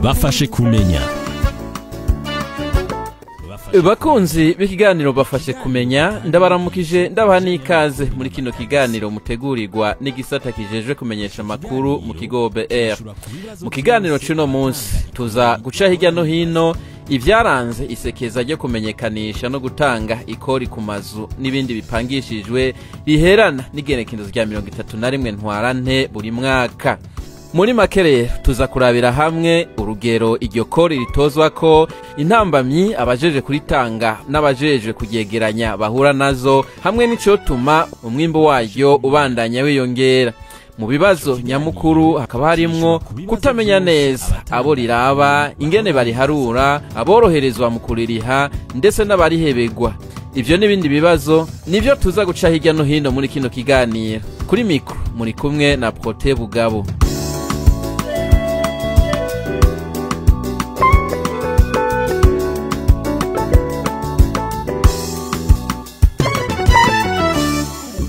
Bafashe kumenya. Bakunzi b'ikiganiro Bafashe kumenya, ndabaramukije, ndabaha n'ikaze muri kino kiganiro mutegurirwa n'igisata kijejwe kumenyesha amakuru mu kigo OBR. Mu kiganiro c'uno munsi tuza guca hirya no hino ivyaranze isekeza ryo kumenyekanisha no gutanga ikori ku mazu n'ibindi bipangishijwe riherana n'igenekerezo rya 31 Ntwarante buri mwaka. Muri make rero tuza kurabira hamwe urugero iryo kori ritozwa ko, intambamyi abajeje kuritanga n'abajeje kuryegeranya bahura nazo, hamwe n'icotuma umwimbu waryo ubandanya wiyongera. Mu bibazo nyamukuru hakaba harimwo kutamenya neza abo riraba, ingene bariharura, aboroherezwa mu kuririha ndetse n'abarihebegwa. Ivyo n'ibindi bibazo nivyo tuza guca hirya no hino muri kino kiganiro. Kuri mikro muri kumwe na Prote Bugabo.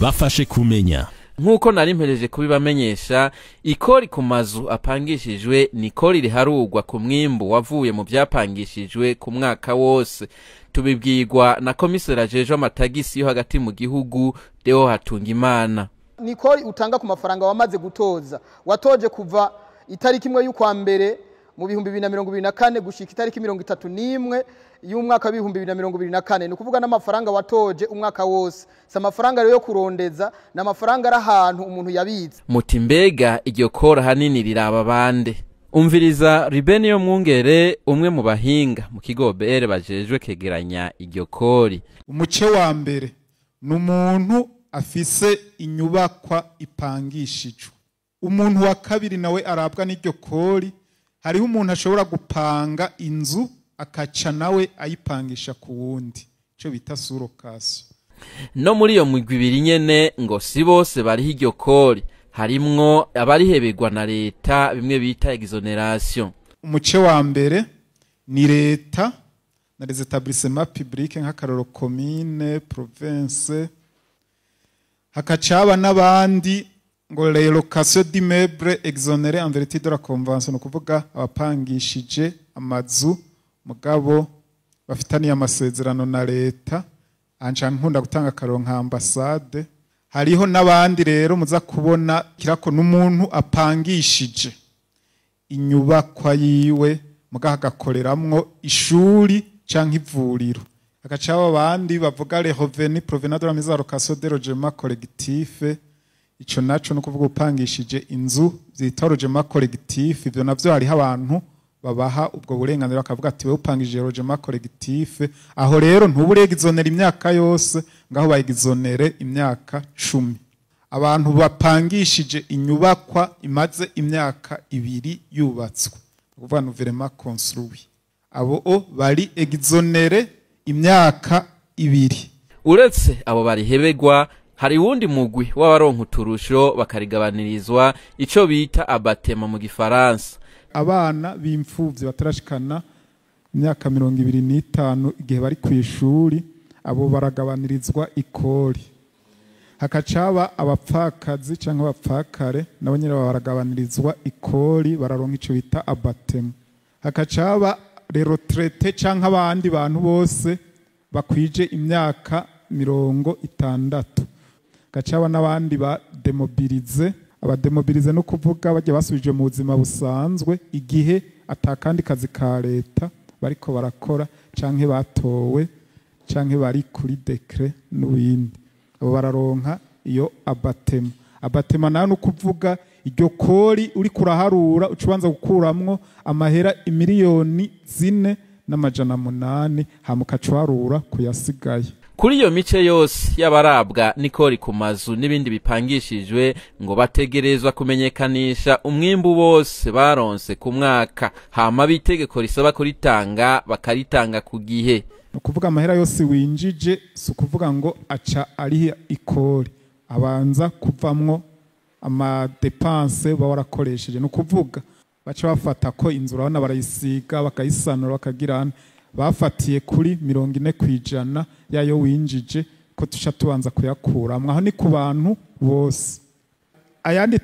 Bafashe kumenya. Nkuko nari mpereje kubibamenyesha, ikori ku mazu apangishijwe ni ikori riharurwa ku mwimbu wavuye mu vyapangishijwe ku mwaka wose. Tubibwirwa na komiseri ajejwe amatagisi yo hagati mu gihugu, Deo Hatungimana. Ni ikori utanga ku mafaranga wamaze gutoza, watoje kuva itariki 1 y'ukwa mbere mu 2024 gushika itariki 31 y'umwaka wa 2024. Ni ukuvuga n'amafaranga watoje umwaka wose, si amafaranga rero yo kurondeza, ni amafaranga ari ahantu umuntu yabitse. Muti mbega iryo kora hanini riraba bande? Umviriza Ruben yo mwungere, umwe mu bahinga mu kigo OBR bajejwe kegeranya iryo kori. Umuce wa mbere ni umuntu afise inyubakwa ipangishijwe. Umuntu wa kabiri nawe arabwa n'iryo kori. Hariho umuntu ashobora gupanga inzu akaca nawe ayipangisha ku wundi, ico bita sous-location. No muri iyo migwi ibiri nyene ngo si bose bariho iryo kori, harimwo abarihebegwa na leta, bimwe bita exoneration. Umuce wa mbere ni leta na les établissements publics nk'akaroro commune, province, hakacaba n'abandi ngo les locations d'immeubles exonérées en vertu de la convention, ni ukuvuga abapangishije amazu mugabo bafitaniye amasezerano na leta. Anja nkunda gutanga akaroro nka ambassade. Hariho n'abandi rero muza kubona kirako n'umuntu apangishije inyubakwa yiwe mugabo agakoreramwo ishuri canke ivuriro. Hagaca abandi bavuga les revenus provenant de la mise en location des logements collectifs. Ico naco no kuvuga upangishije inzu zita logement collectif, ivyo navyo hariho abantu babaha ubwo burenganzira bakavuga ati wewe upangishije logement collectif, aho rero ntuburegizonera imyaka yose, ngaho bayigizonere imyaka 10. Abantu bapangishije inyubakwa imaze imyaka 2 yubatswe, kuvuga nouvellement construit, abo o bari exonere imyaka 2. Uretse abo barihebegwa, hari wundi mugwi w'abaronka uturusho bakarigabanirizwa, ico bita abatema mu gifaransa. Abana b'imfuvyi batarashikana imyaka 25 igihe bari kw'ishuri, abo baragabanirizwa ikori. Hakacaba abapfakazi canke abapfakare nabo nyene baragabanirizwa ikori, bararonka ico bita abatema. Hakacaba les retraités canke abandi bantu bose bakwije imyaka 60. Gacaba n'abandi ba demobilize. Abademobilize no kuvuga bajya basubije mu buzima busanzwe igihe atakandi kazi ka leta bariko barakora canke batowe canke bari kuri decret n'ibindi, abo bararonka iyo abatema. Abatema nayo no kuvuga iryo kori uri kuraharura ucubanza gukuramwo amahera 4,800,000 hamuka cuharura kuyasigaye. Kuri iyo mice yose y'abarabwa n'ikori ku mazu n'ibindi bipangishijwe, ngo bategerezwa kumenyekanisha umwimbu wose baronse ku mwaka, hama bitegeko risaba kuritanga bakaritanga ku gihe. Ni ukuvuga amahera yose winjije, si ukuvuga ngo aca ariha ikori, abanza kuvamwo amadepanse baba warakoresheje. Ni ukuvuga baca bafata ko inzu urabona barayisiga bakayisanura bakagirana, Bafatiye kuri 40% yayo winjije, ko tusha tubanza kuyakuramwo. Aho ni ku bantu bose. Ayandi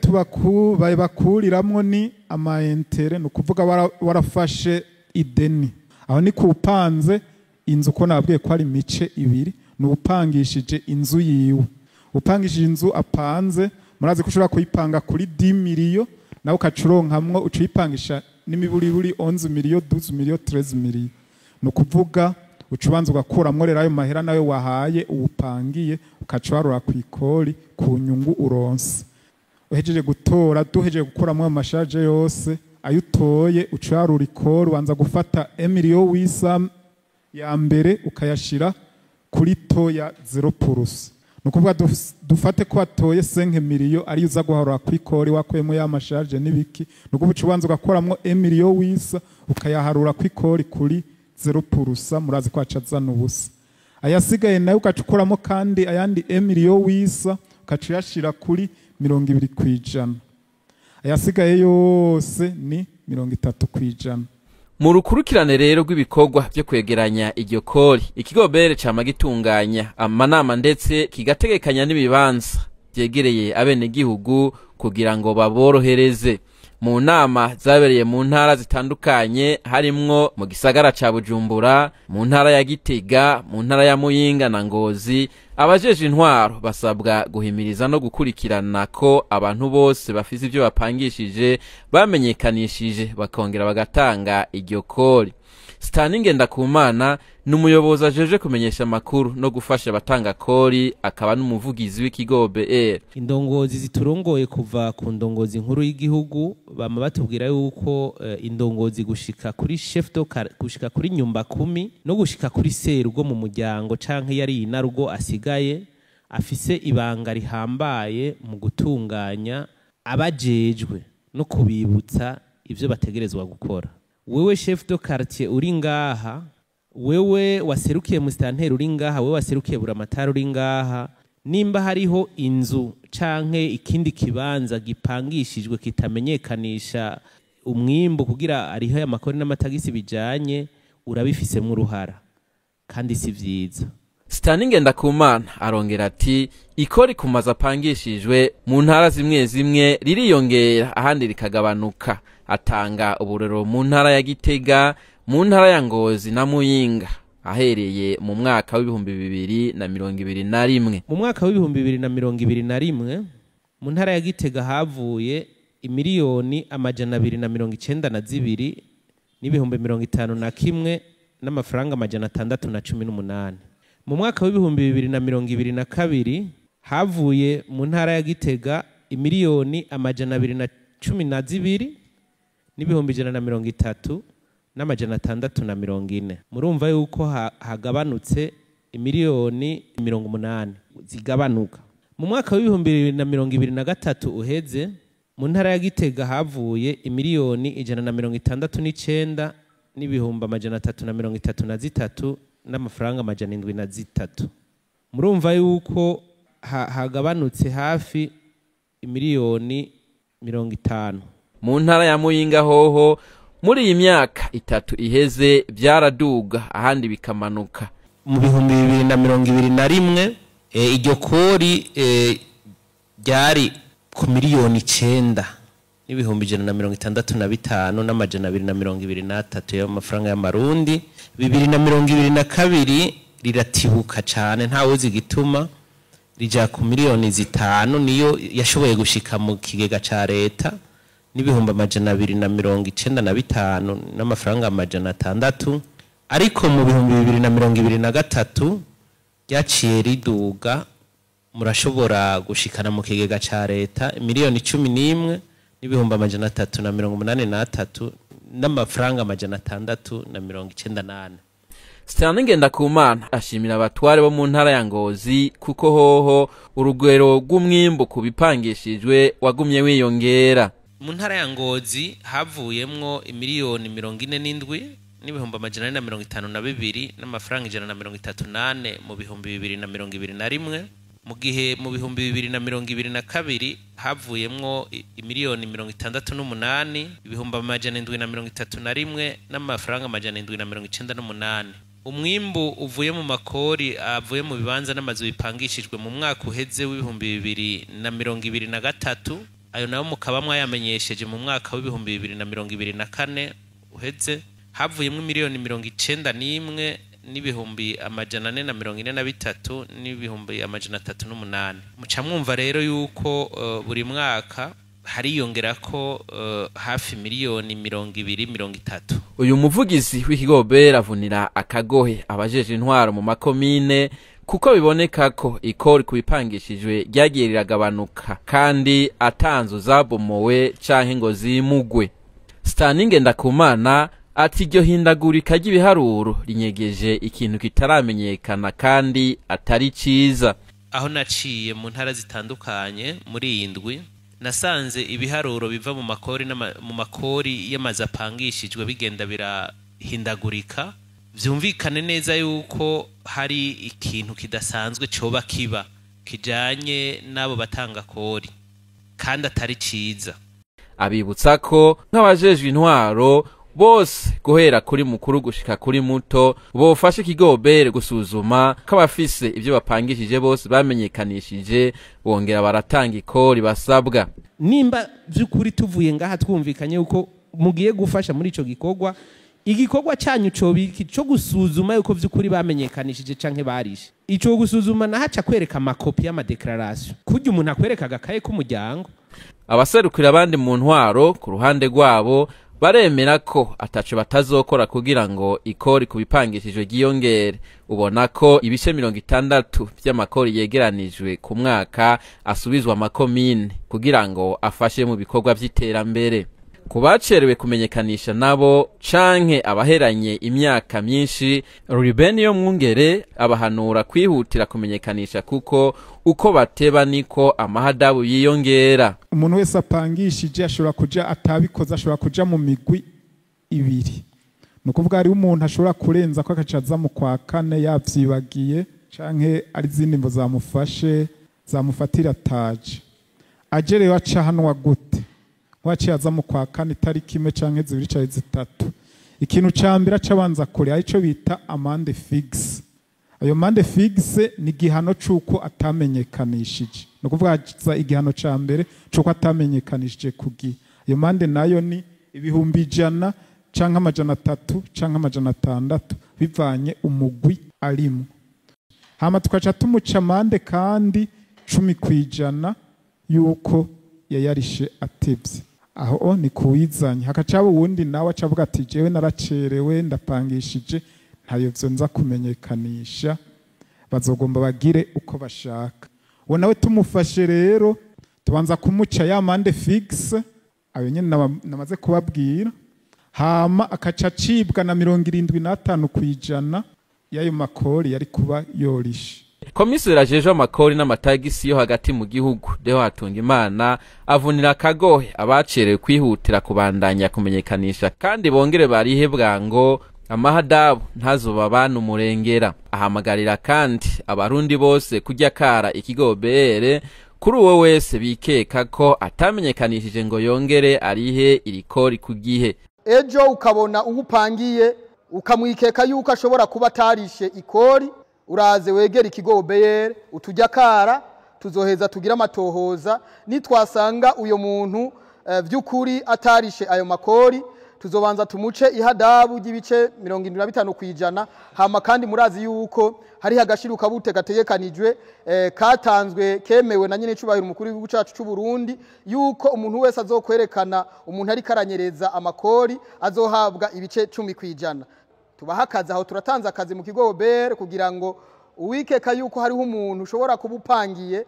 bakuriramwo ni ama intérêts, ni ukuvuga warafashe ideni. Aho ni kupanze inzu, ko nabwiye ko ari mice ibiri, ni upangishije inzu yiwe. Upangishije inzu apanze, murazi ko ushobora kuyipanga kuri 10 miliyo, nawe ukacuronkamwo, ucuyipangisha n'imiburiburi 11 miliyo, 12 miliyo, 13 miliyo. Ni ukuvuga ucubanza ugakuramwo rero ayo mahera nayo wahaye uwupangiye, ukaca ku ikori ku nyungu uronse. Uhejeje gutora, duhejeje gukuramwo ama charges yose, ayo utoye uca ikori. Ubanza gufata 1 million 800 ya mbere, ukayashira kuri taux ya 0%. Ni ukuvuga dufate ko watoye 5 miliyo, ariyo uza guharura ku ikori wakuyemo ya ma charges n'ibiki. Ni ukuvuga uca ubanza ugakuramwo 1 million 800, ukayaharura ku ikori kuri 0%. Murazi ko aca azana ubusa. Ayasigaye nayo ugaca ukuramo kandi ayandi 1 million 800, ugaca uyashira kuri 20%. Ayasigaye yose ni 30%. Mu rukurikirane rero rw'ibikorwa byo kwegeranya iryo kori, ikigo OBR cama gitunganya amanama, ndetse kigategekanya n'ibibanza vyegereye abenegihugu kugira ngo baborohereze. Mu nama zabereye mu ntara zitandukanye, harimwo mu gisagara ca Bujumbura, mu ntara ya Gitega, mu ntara ya Muyinga na Ngozi, abajeje intwaro basabwa guhimiriza no gukurikirana ko abantu bose bafise ivyo bapangishije bamenyekanishije, bakongera bagatanga iryo kori. Stani Ngendakumana ni umuyobozi ajeje kumenyesha amakuru no gufasha abatanga kori, akaba n'umuvugizi w'ikigo OBR. Indongozi ziturongoye, kuva ku ndongozi nkuru y'igihugu, bama batubwira yuko indongozi gushika kuri chef de gushika kuri nyumba kumi no gushika kuri serugo mu muryango canke yari inarugo asigaye afise ibanga rihambaye mu gutunganya abajejwe no kubibutsa ivyo bategerezwa gukora. Wewe chef de quartier uri ngaha, wewe waserukiye musitanteri uri ngaha, wewe waserukiye buramatari uri ngaha, nimba hariho inzu canke ikindi kibanza gipangishijwe kitamenyekanisha umwimbu kugira ariho amakori n'amatagisi bijanye, urabifisemwo uruhara kandi si vyiza. Stani Ngendakumana arongera ati ikori ku mazu apangishijwe mu ntara zimwe zimwe ririyongera, ahandi rikagabanuka. Atanga uburero mu ntara ya Gitega, mu ntara ya Ngozi na Muyinga, ahereye mu mwaka w'2021. Mu mwaka w'2021, mu ntara ya Gitega havuye 292 251 n'amafaranga 618. Mu mwaka w'2022 havuye mu ntara ya Gitega 212 130 640. Murumva yuko hagabanutse 80 miliyoni zigabanuka. Mu mwaka w'2023 uheze, mu ntara ya Gitega havuye 169 333 n'amafaranga 703. Murumva yuko hagabanutse hafi 50 miliyoni. Mu ntara ya Muyinga hoho, muri iyi myaka 3 iheze byaraduga, ahandi bikamanuka. Mu 2021, iryo kori ryari ku 9 165 223 y'amafaranga y'amarundi. 2022 riratibuka cane, ntawuzi igituma, rija ku 5 miliyoni, niyo yashoboye gushika mu kigega ca leta, n'295,600 n'amafaranga. Ariko mu 2023 ryaciye riduga, murashobora gushikana mu kigega ca leta 11 383 n'amafaranga 694. Stanley Ngendakumana ashimira abatware bo mu ntara ya Ngozi, kuko hoho urugero rw'umwimbu ku bipangishijwe wagumye wiyongera. Mu ntara ya Ngozi havuyemwo 47 452 n'amafaranga 134 mu 2021. Mu gihe mu 2022 havuyemwo imiliyoni 68 731 n'amafaranga 798. Umwimbu uvuye mu makori avuye mu bibanza n'amazu bipangishijwe mu mwaka uheze w'ibihumbi 2023, ayo nayo mukaba mwayamenyesheje mu mwaka w'ibihumbi 2024 uheze, havuyemwo miliyoni 91 n'ibihumbi 443 n'ibihumbi 308. Muca mwumva rero yuko buri mwaka hariyongera ko hafi miliyoni 20 30. Uyu muvugizi w'ikigo OBR avunira akagohe abajeje intwaro mu makomine, kuko biboneka ko ikori kubipangishijwe ryagiye riragabanuka kandi atanzu zabomowe canke ngo zimugwe. Staninge Ndakumana ati iryo hindagurika ry'ibiharuro rinyegeje ikintu kitaramenyekana kandi atari ciza. Aho naciye mu ntara zitandukanye muri iyi ndwi, nasanze ibiharuro biva mu makori mu makori y'amazu apangishijwe bigenda birahindagurika. Vyumvikane neza yuko hari ikintu kidasanzwe coba kiba kijanye n'abo batanga kori kandi atari ciza. Abibutsa ko nk'abajejwe intwaro bose guhera kuri mukuru gushika kuri muto bofashe ikigo OBR gusuzuma ko abafise ivyo bapangishije bose bamenyekanishije, bongera baratanga ikori basabwa. Nimba vy'ukuri tuvuye ngaha twumvikanye yuko mugiye gufasha muri ico gikorwa, igikorwa cyanyu cobiki cyo gusuzuma yuko vy'ukuri bamenyekanishije canke barishe. Ico gusuzuma nahaca kwereka amakopi y'amadeclaration, kurya umuntu akwereka agakaye k'umuryango. Abaserukira abandi mu ntwaro ku ruhande rwabo baremera ko ataco batazokora kugira ngo ikori kubipangishijwe ryiyongere. Ubona ko ibice 60 vy'amakori yegeranijwe ku mwaka asubizwa amakomine kugira ngo afashe mu bikorwa vy'iterambere. Kubacerewe kumenyekanisha nabo canke abaheranye imyaka myinshi, Ruben yo mwungere abahanura kwihutira kumenyekanisha kuko uko bateba niko amahadabu yiyongera. Umuntu wese apangishije ashobora kuja atabikoze, ashobora kuja mu migwi ibiri. Nukuvuga hari umuntu ashobora kurenza ko akacaza mu kwa kane yavyibagiye canke ari zindi mbo zamufashe zamufatira taje. Ajerewe aca hanwa gute? Waciye aza mu kwa kane itariki imwe canke zibiri canke zitatu. Ikintu ca mbere acabanza kure arico bita amande fixe. Ayo mande fixe ni igihano cuko atamenyekanishije. Ni ukuvuga igihano ca mbere cuko atamenyekanishije kugi. Ayo mande nayo ni 100,000 canke 300 canke 600 bivanye umugwi arimo. Hama tukaca tumuca amande kandi 10% yuko yayarishe atevye. Aho ni kuwizanye. Hakacaba uwundi nawe acavuga ati jewe naracerewe ndapangishije ntayo vyo nza kumenyekanisha, bazogomba bagire uko bashaka. Uwo nawe tumufashe rero tubanza kumuca ya mande fixe ayo nyene namaze kubabwira, hama akaca acibwa na 75% y'ayo makori yari kuba yorishe. Komiseri ajejwe amakori n'amatagisi yo hagati mu gihugu Deo Hatungimana avunira akagohe abacerewe kwihutira kubandanya kumenyekanisha kandi bongere barihe bwango amahadabu ntazoba bana umurengera. Ahamagarira kandi abarundi bose kujya kara ikigo OBR kuri uwo wese bikeka ko atamenyekanishije ngo yongere arihe irikori ku gihe. Ejo ukabona uwupangiye ukamwikeka yuko ashobora kuba atarishe ikori, uraze wegera ikigo OBR utujya kara, tuzoheza tugira amatohoza. Nitwasanga uyo muntu vy'ukuri atarishe ayo makori, tuzobanza tumuce ihadabu ry'ibice 75%. Hama kandi murazi yuko hari hagashiruka bute gategekanijwe katanzwe kemewe na nyene cubahiro umukuru w'igihugu cacu c'u Burundi, yuko umuntu wese azokwerekana umuntu ari karanyereza amakori azohabwa ibice 10%. Tubaha akazi aho, turatanze akazi mu kigo OBR kugira ngo uwikeka yuko hariho umuntu ushobora kubupangiye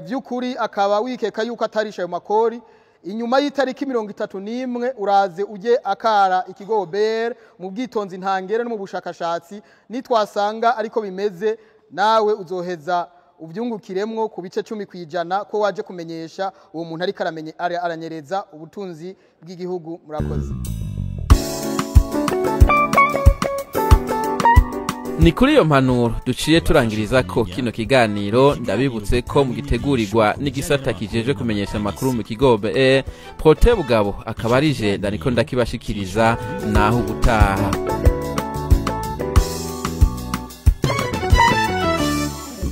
vy'ukuri akaba wikeka yuko atarisha ayo makori, inyuma y'itariki 31 uraze uje akara ikigo OBR mu bwitonzi ntangere no mu bushakashatsi. Nitwasanga ariko bimeze nawe uzoheza uvyungukiremwo ku bice 10% ko waje kumenyesha uwo muntu ariko aranyereza ubutunzi bw'igihugu. Murakoze. Ni kuri iyo mpanuro duciye turangiriza ko kino kiganiro. Ndabibutse ko mugitegurirwa n'igisata kijejwe kumenyesha amakuru mu kigo OBR. Prote Bugabo akaba ari je ndariko ndakibashikiriza. Naho ubutaha.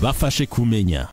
Bafashe kumenya.